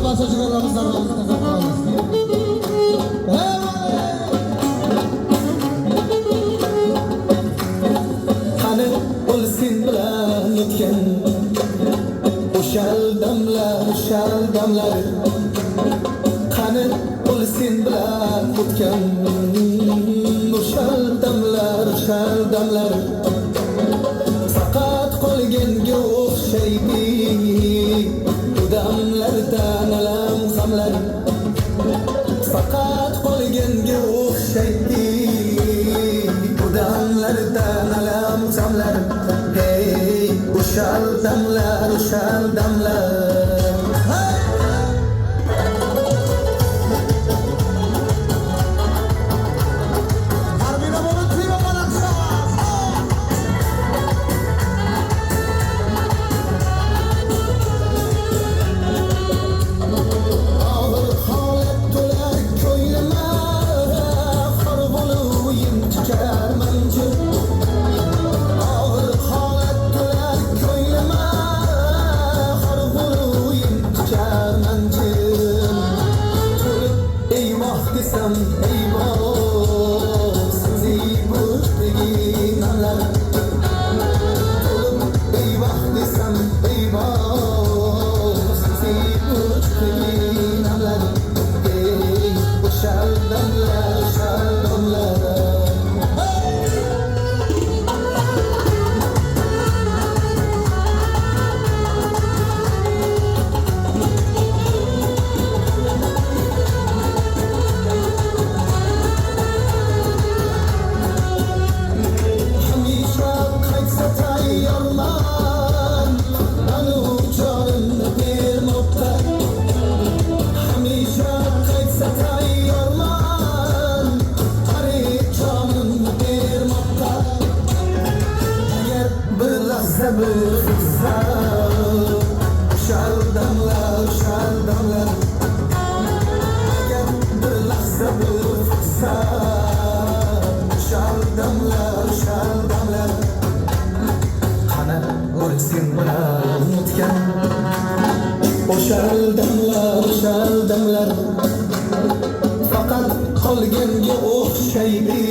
Barcha jigarlarimizdan rozi qilamiz. Qani ul sen bilan o'tgan o'shal damlar, o'shal damlar. Qani ul sen bilan o'tgan o'shal damlar, o'shal damlar. Faqat qolganga o'xshaydi bu damlardan alam g'amlar. Faqat qolganga o'xshaydi bu damlardan alam g'amlar. Hey, o'shal damlar, o'shal damlar. Hey! Og'ir holat to'la ko'nglima, xor bo'lib tukarman jim. Og'ir holat to'la ko'nglima, xor bo'lib tukarman jim. To'lib eyvoh desam eyvoh, sizi bu deginamlar. To'lib eyvoh desam eyvoh, sizi bu deginamlar. Ey, o'shal damlar, o'shal damlar. Hamisha qaytsa tayyorman, anu jonimni bermoqqa. Hamisha qaytsa tayyorman, qari jonimni bermoqqa. Agar bir lahza bir fursat, o'shal damlar, o'shal damlar. Agar bir lahza bir fursat, o'shal damlar, o'shal damlar. Qani ul sen bilan o'tgan o'shal damlar, o'shal damlar. Faqat qolganga o'xshaydi